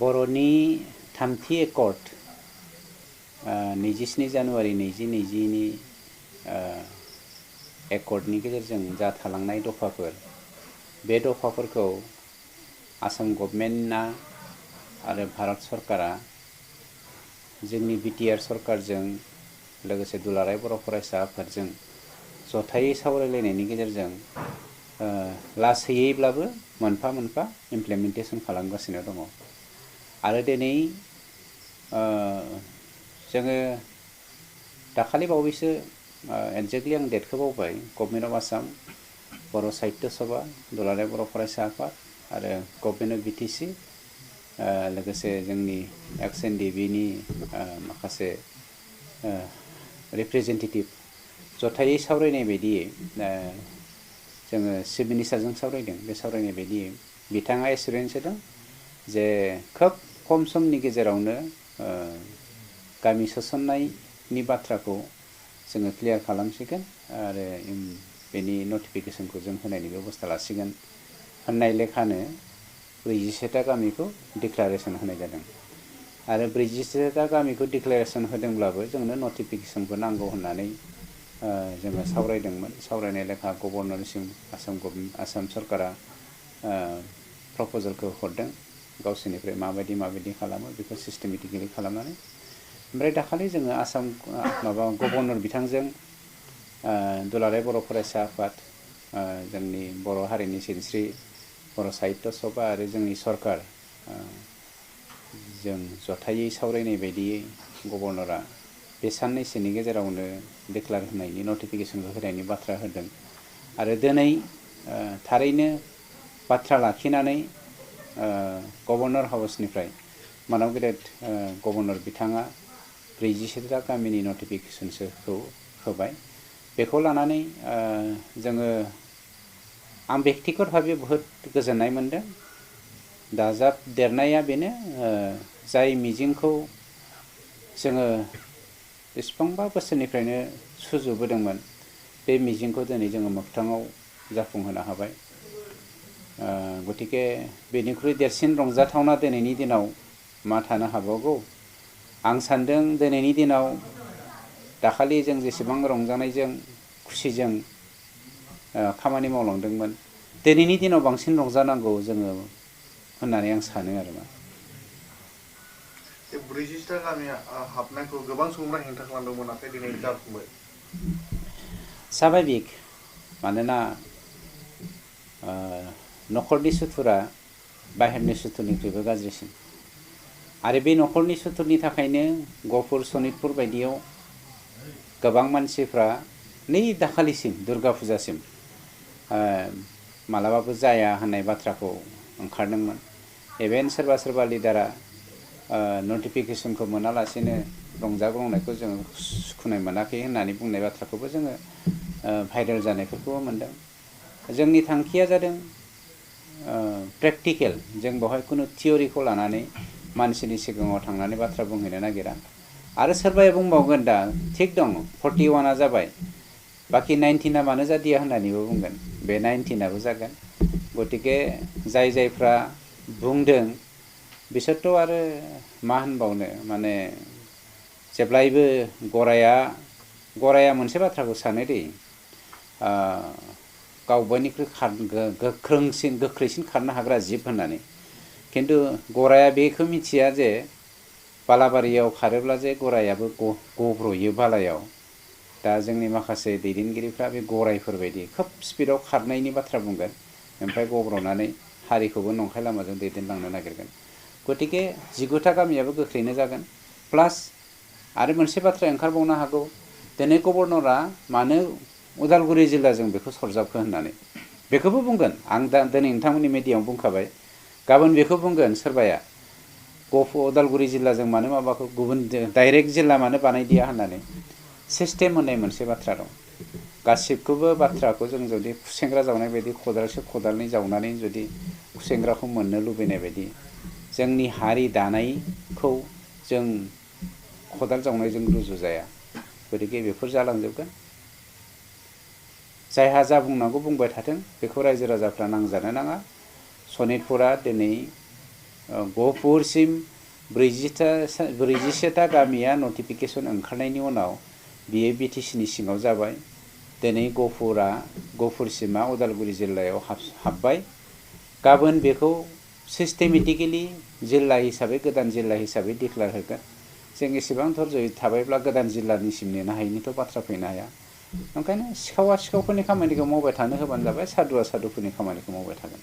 बर'नि थामथि एकर्ड 27 जानुवारि 2020 नि एकर्डनि गेजेरजों जा थालांनाय दफाफोर बे दफाफोरखौ आसाम गभर्नमेन्टआ आरो भारत सरकारा जोंनि बिटिआर सरकारजों लोगोसे दुलाराय बर' फरायसा आफादजों जथायै सावरायलायनायनि गेजेरजों लासैयैब्लाबो मोनफा मोनफा इमप्लिमेन्टेसन खालामगासिनो दङ। आरो दिनै जोङो दाखालि बावैसो एक्जेक्टलि आं डेटखौ बावबाय गभर्नमेन्ट अफ आसाम बर' साहित्य सभा दुलाराय बर' फरायसा आफाद आरो गभर्नमेन्ट अफ बिटिसि लोगोसे जोंनि एक्स एनडिबिनि माखासे रिप्रेजेन्टेटिभ जथायै सावरायनाय बायदियै जोङो चिफ मिनिस्टारजों सावरायदों। बे सावरायनाय बायदियै बिथाङा एसुरेन्स होदों जे खोब खम समनि गेजेरावनो गामि सोसननायनि बाथ्राखौ जोङो क्लियार खालामसिगोन आरो बेनि नटिफिकेसनखौ जों होनायनि बेबस्था लासिगोन होननाय लेखानो 47टा गामिखौ डिक्लारेसन होनाय जादों। आरो 47टा गामिखौ डिक्लारेसन होदोंब्लाबो जोंनो नटिफिकेसनखौ नांगौ होननानै जोङो सावरायदोंमोन। सावरायनाय लेखा गभर्नरसिम आसाम सरकारा प्रप'जालखौ हरदों गावसोरनिफ्राय माबायदि खालामो बेखौ सिस्टेमेटिकेलि खालामनानै। ओमफ्राय दाखालि जोङो आसाम गभर्नर बिथांजों दुलाराय बर' फरायसा आफाद जोंनि बर' हारिनि सिनस्रि बर' साहित्य सभा आरो जोंनि सरकार जों जथायै सावरायनाय बायदियै गभर्नरा बे साननैसोनि गेजेरावनो डिक्लार होनायनि नटिफिकेसनखौ होनायनि बाथ्रा होदों। आरो दिनै थारैनो बाथ्रा लाखिनानै गभर्नर हाउसनिफ्राय मानाव गेदेर गभर्नर बिथाङा 47टा गामिनि नटिफिकेसनखौ होबाय। बेखौ लानानै जोङो आं बेक्तिगत भाबै बहुद गोजोननाय मोनदों। दाजाबदेरनाया बेनो जाय मिजिंखौ जोङो बेसेबांबा बोसोरनिफ्रायनो सुजुबोदोंमोन बे मिजिंखौ दिनै जोङो मोगथाङाव जाफुंहोनो हाबाय। गतिके बेनिख्रुइ देरसिन रंजाथावना दिनैनि दिनाव मा थानो हाबावगौ। आं सान्दों दिनैनि दिनाव दाखालि जों जेसेबां रंजानायजों खुसिजों खामानि मावलांदोंमोन दिनैनि दिनाव बांसिन रंजानांगौ जोङो होननानै आं सानो आरो मा। 47टा गामिया हाबनायखौ गोबां सुबुंफोरा हेंथा खालामदोंमोन नाथाय दिनै जाफुंबाय। स्वाभाबिक मानोना न'खरनि सुथुरा बाहेरनि सुथुरनिख्रुइबो गाज्रिसिन। आरो बे न'खरनि सुथुरनि थाखायनो गहपुर सनितपुर बायदियाव गोबां मानसिफ्रा नै दाखालिसिम दुर्गा फुजासिम मालाबाबो जाया होननाय बाथ्राखौ ओंखारदोंमोन। इभेन सोरबा लिडारा नटिफिकेसनखौ मोनालासेनो रंजाग्लांनायखौ जोङो सुखुनाय मोनाखै होननानै बुंनाय बाथ्राखौबो जोङो भाइरेल जानायफोरखौबो मोनदों। जोंनि थांखिया जादों प्रेक्टिकेल। जों बेवहाय खुनु थियरिखौ लानानै मानसिनि सिगाङाव थांनानै बाथ्रा बुंहैनो नागिरा। आरो सोरबाया बुंबावगोन दा थिग दं 41आ जाबाय बाखि 19आ मानो जादिया होननानैबो बुंगोन। बे 19आबो जागोन। गतिके जायफ्रा बुंदों बिसोरथ' आरो मा होनबावनो माने जेब्लायबो गराया मोनसे बाथ्राखौ सानो दे गाव बयनिख्रुइ गोख्रैसिन खारनो हाग्रा जिब होननानै। खिन्थु गराया बेखौ मिथिया जे बालाबारियाव खारोब्ला जे गरायाबो गब्र'यो बालायाव। दा जोंनि माखासे दैदेनगिरिफ्रा बे गरायफोरबायदि खोब स्पिडआव खारनायनि बाथ्रा बुंगोन ओमफ्राय गब्र'नानै हारिखौबो नंखाय लामाजों दैदेनलांनो नागिरगोन। गतिके 19टा गामियाबो गोख्रैनो जागोन। प्लास आरो मोनसे बाथ्रा ओंखारबावनो हागौ दिनै गभर्नरा मानो उदालगुरि जिल्लाजों बेखौ सरजाबखो होननानै बेखौबो बुंगोन। आं दा दिनै नोंथांमोननि मिडियायाव बुंखाबाय गाबोन बेखौ बुंगोन सोरबाया उदालगुरि जिल्लाजों मानो माबाखौ गुबुन डाइरेक्ट जिल्ला मानो बानायदिया होननानै। सिस्टेम होननाय मोनसे बाथ्रा दं। गासिबखौबो बाथ्राखौ जों जुदि खुसेंग्रा जावनाय बायदि खदालनै जावनानै जुदि खुसेंग्राखौ मोननो लुबैनाय बायदि जोंनि हारि दानायखौ जों खदाल जावनायजों रुजुजाया। गतिके बेफोर जालांजोबगोन। जायहा जा बुंनांगौ बुंबाय थाथों बेखौ रायजो राजाफ्रा नांजानो नाङा। सनितपुरा दिनै गहपुरसिम 47टा गामिया नटिफिकेसन ओंखारनायनि उनाव बियो बिटिसिनि सिङाव जाबाय। दिनै गहपुरसिमा उदालगुरि जिल्लायाव हाबबाय। गाबोन बेखौ सिस्टेमेटिकेलि जिल्ला हिसाबै गोदान जिल्ला हिसाबै डिक्लेयार होगोन। जों एसेबां धैर्य थाबायब्ला गोदान जिल्लानिसिम नेनो हायिनिथ' बाथ्रा फैनो हाया। ओंखायनो सिखावा सिखावफोरनि खामानिखौ मावबाय थानो होबानो जाबाय, सादुआ सादुफोरनि खामानिखौ मावबाय थागोन।